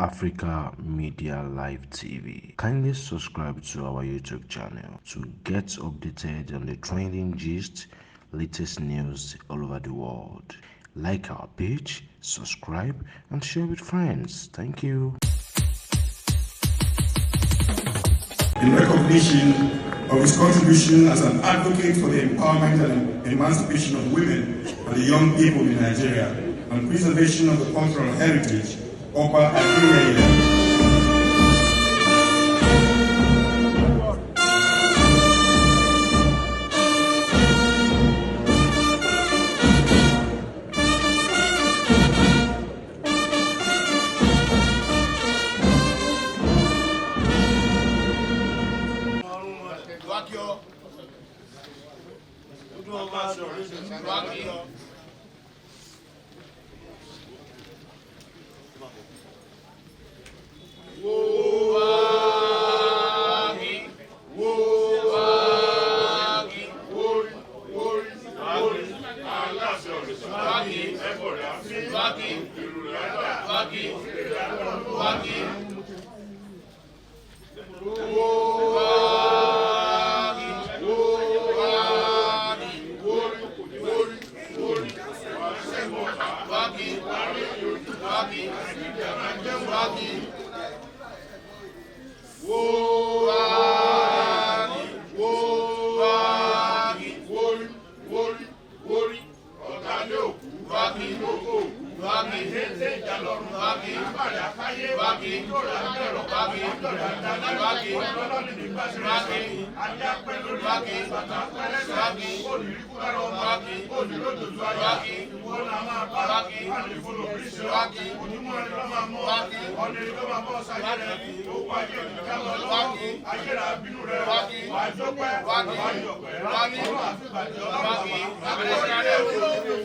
Africa Media Live TV. Kindly subscribe to our YouTube channel to get updated on the trending gist, latest news all over the world. Like our page, subscribe, and share with friends. Thank you. In recognition of his contribution as an advocate for the empowerment and emancipation of women and the young people in Nigeria and preservation of the cultural heritage, Oba Adeyeye.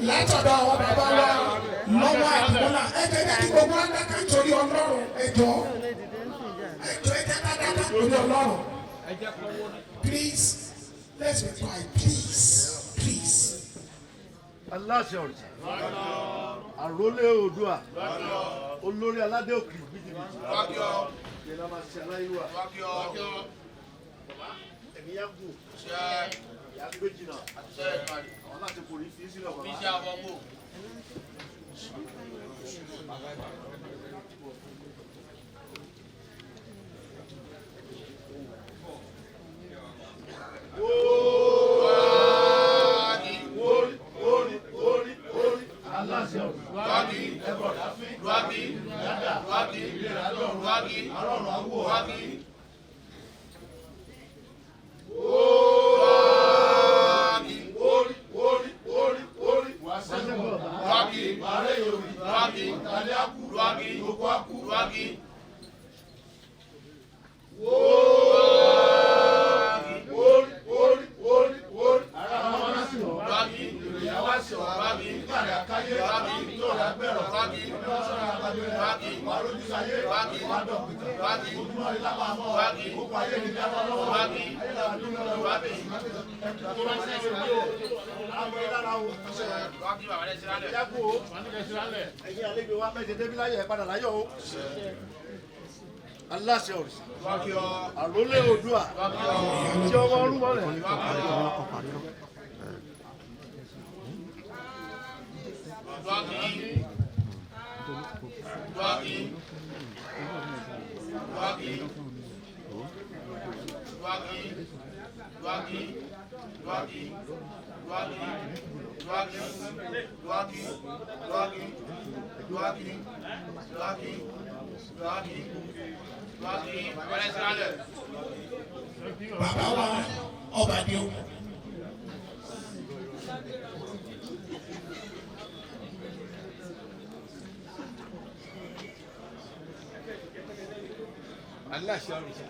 Látọ̀dọ̀ àwọn bàbá wa lọ́wọ́ àdìmúlà, ẹ jẹ́ kí gbogbo wa dákẹ́ nítorí Ọlọ́run. Ẹ jọ̀ọ́, ẹ jọ̀ọ́, ẹ jẹ́ ká dákẹ́ nítorí Ọlọ́run. Please, let's be quiet, please, please. Aláṣẹ òrìṣà, àrólé Oòduà, olórí aládé òkè bìtìbìtì yẹn la máa ṣe aláyélúwà. Ẹ̀mí yá gùn, ìyá gbé jìnnà, àwọn láti kò ní fi sílẹ̀ bàbá. Aláṣẹ òrìṣà, ẹbọ ráfín yàdà ìlera lọ́rùn arọ́rùn awọ. Orí orí orí orí wàá sẹ́gun ọ̀tá, wàá yorì, ọ̀tàlẹ́ akú, gbogbo akú. Orí orí orí orí ara wọn wá sí ọ, ìròyìn wá sí ọ, nígbàdà káyé tó rà gbẹrọ, ọdún sọ̀rọ̀ àgbàdo rẹ, wàá rojú sáyé, wàá dọ̀pìtàn, ojúmọ́ rí lápá mọ́, òkú ayé ní dábọ́ lọ́wọ́ ayé làwọn dúró lọ́wọ́. Ẹ̀yin àlejò wa mẹ́jẹ débi láyọ̀, ẹ̀ padà láyọ̀ o. Aláṣẹ òrìṣà, àrólé Oòduà tí ọmọ ọrùn mọ́lẹ̀. Bàbá wa ọba ni o. Aláṣẹ òrìṣà,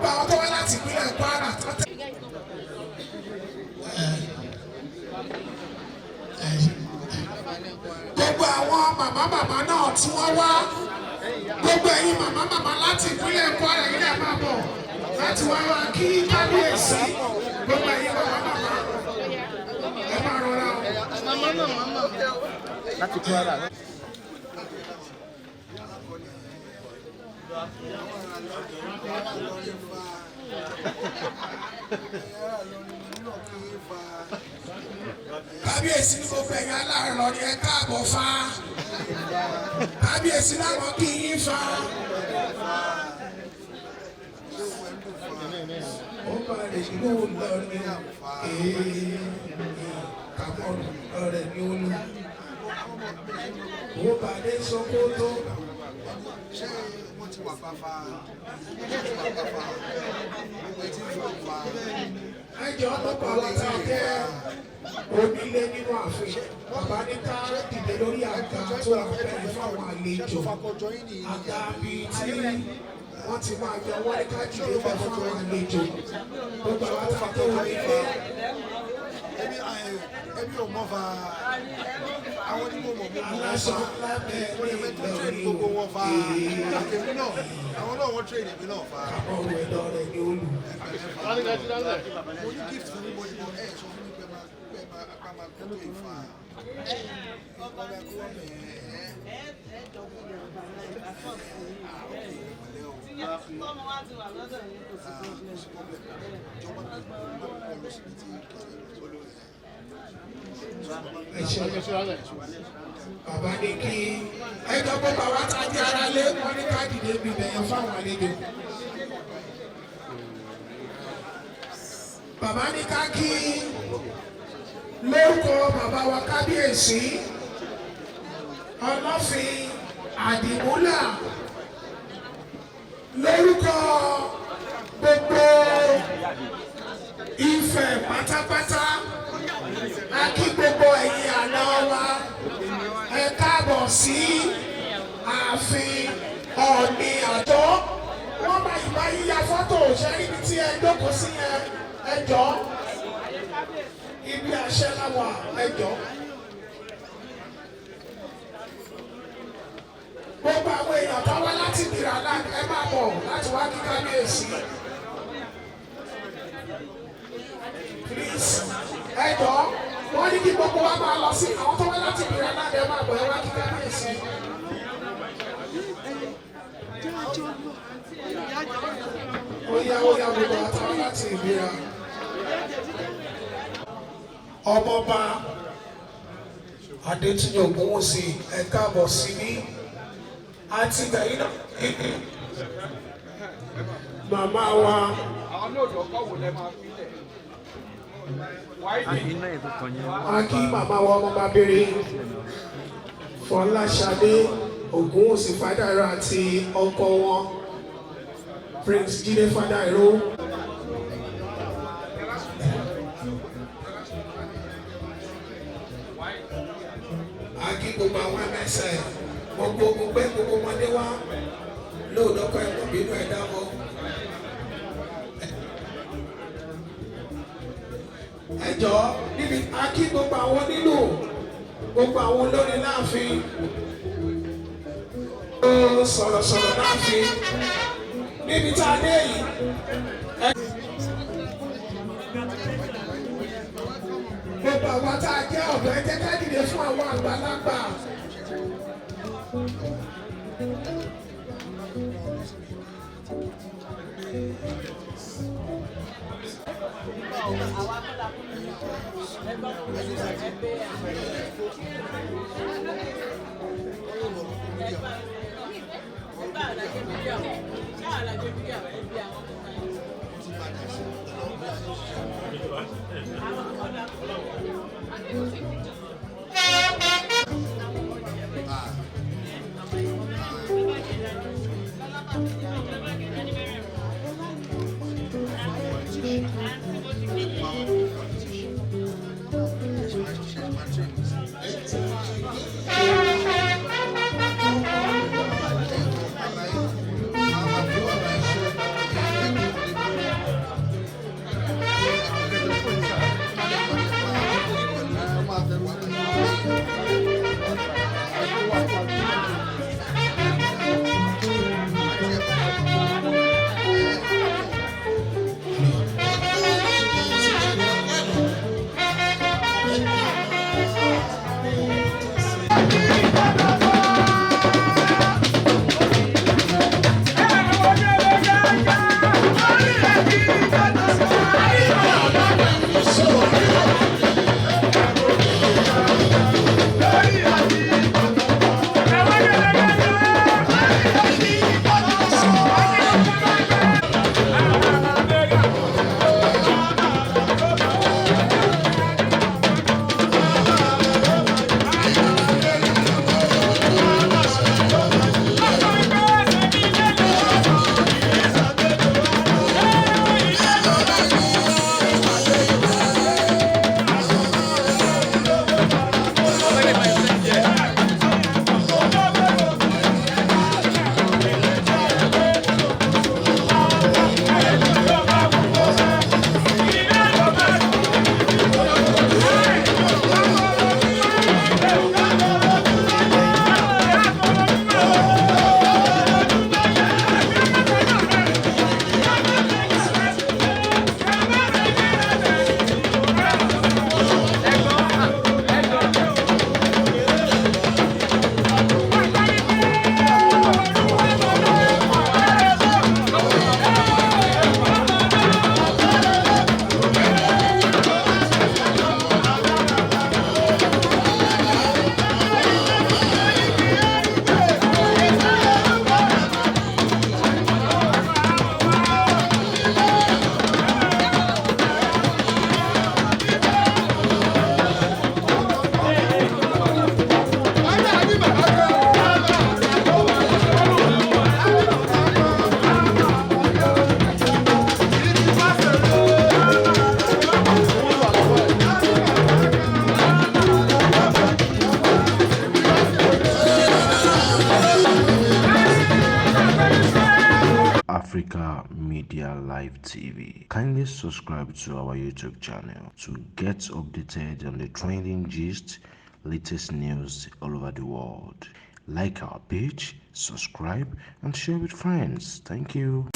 Báwo tó wá láti ìpínlẹ̀ Kwara tó tẹ̀. Gbogbo àwọn màmá màmá náà tí wọ́n wá, gbogbo ẹ̀yin màmá màmá láti ìpínlẹ̀ Kwara yìí lè máa bọ̀ láti wá wá kí kábíyèsí. Gbogbo ẹ̀yin màmá màmá ẹ máa rọra o. Láti Kwara. Kábíyèsí ní gbogbo ẹ̀yin aláàárọ̀ ni ẹ káàbọ̀ fa. Kábíyèsí láwọn kí yín fa. Ó máa rè ló lọ ní kàmọ́rù ọ̀rẹ́ ní olú. Ó bá dé Sókótó. Ṣé wọ́n ti wà pàfà? Wọ́n ti wà pàfà. Gbogbo etí ń fà fà. Ẹ jọ̀ọ́, gbogbo àwọn tá a jẹ́ onílé nínú ààfin, bàbá ní ká dìde lórí àga tó wà bẹ́ẹ̀ fáwọn àlejò. Àga bíi tí wọ́n ti máa yọ, wọ́n ní ká dìde bẹ́ẹ̀ fáwọn àlejò. Gbogbo àwọn tá a jẹ́ onílé. Ẹbí ò mọ̀ fa. Àwọn tí mo mọ̀ mo mọ̀ wọ́n Aláṣọ fa. ńlá bẹ́ẹ̀ Mo lè ní fẹ́ tó train Ìlọrin. Gbogbo wọn fa. Àtẹ̀mí náà. Àwọn náà wọ́n train èmi náà fa. Ọ̀rọ̀ ẹ̀dọ̀ rẹ̀ ní olù. Mo ní gift fún mi, mo ní ẹ sọ fún mi pé máa apá máa kó tó ìfà. Ọba kó wọ́n bẹ̀ ẹ́. Tọ́mọ wa ti wà lọ́dọ̀ yín, kò sí problem. Ìjọba mi máa ń lọ síbi tí olórí. Ẹ ṣe, bàbá ní kí ẹjọ́, gbogbo àwọn tá a jẹ́ ara lé, wọ́n ní ká dìde bí bẹ̀yẹn fáwọn àlejò. Bàbá ní ká kí lórúkọ bàbá wa kábíyèsí Ọlọ́fin Àdìmúlà, lórúkọ gbogbo Ifẹ̀ pátápátá, a kí gbogbo ẹ̀yin àna wa, ẹ káàbọ̀ sí ààfin Ọọ̀ni àtọ́. Wọ́n máa ìbá yíya fọ́tò ṣe níbi tí ẹ jókòó sí yẹn. Ẹ jọ̀ọ́, ibi àṣẹ la wà, ẹ jọ̀ọ́. Gbogbo àwọn èèyàn tó wá láti Ìbìràlá, ẹ máa bọ̀ láti wá kí kábíyèsí. Please, ẹ jọ̀ọ́, wọ́n ní kí gbogbo wa máa lọ sí, àwọn tó wá láti Ìbìràlá, ẹ máa bọ̀, ẹ wá kí kábíyèsí. Ó yá, ó yá, gbogbo àwọn tó wá láti Ìbìrà. Ọmọọba Adétúnjì Ògúnwùsì, ẹ káàbọ̀ síbí àti ìgbàyìn náà. Màmá wa. Àwọn náà lọ́kọ̀ wò lẹ́ máa fi lẹ̀. Iná ètò kan yẹn. A kí màmá wa ọmọbabìnrin Fọláṣadé Ògúnwùsì Fádàìró àti ọkọ wọn, Prince Jídé Fádàìró. A kí gbogbo àwọn ẹmẹsẹ, gbogbo gbogbo gbogbo ọmọdé wa lóòdọ́kọ̀ ẹ̀kọ́ bínú ẹ̀ dáwọ́. Ẹ jọ̀ọ́, níbi a kí gbogbo àwọn onílù, gbogbo àwọn olórin láàfin, ó sọ̀rọ̀sọ̀rọ̀ láàfin níbi tá a dé yìí. Gbogbo àwọn tá a jẹ́ ọ̀dọ́, ẹ jẹ́ ká dìde fún àwọn àgbàlagbà. Africa Media Live TV. Kindly subscribe to our YouTube channel to get updated on the trending gist, latest news all over the world. Like our page, subscribe, and share with friends. Thank you.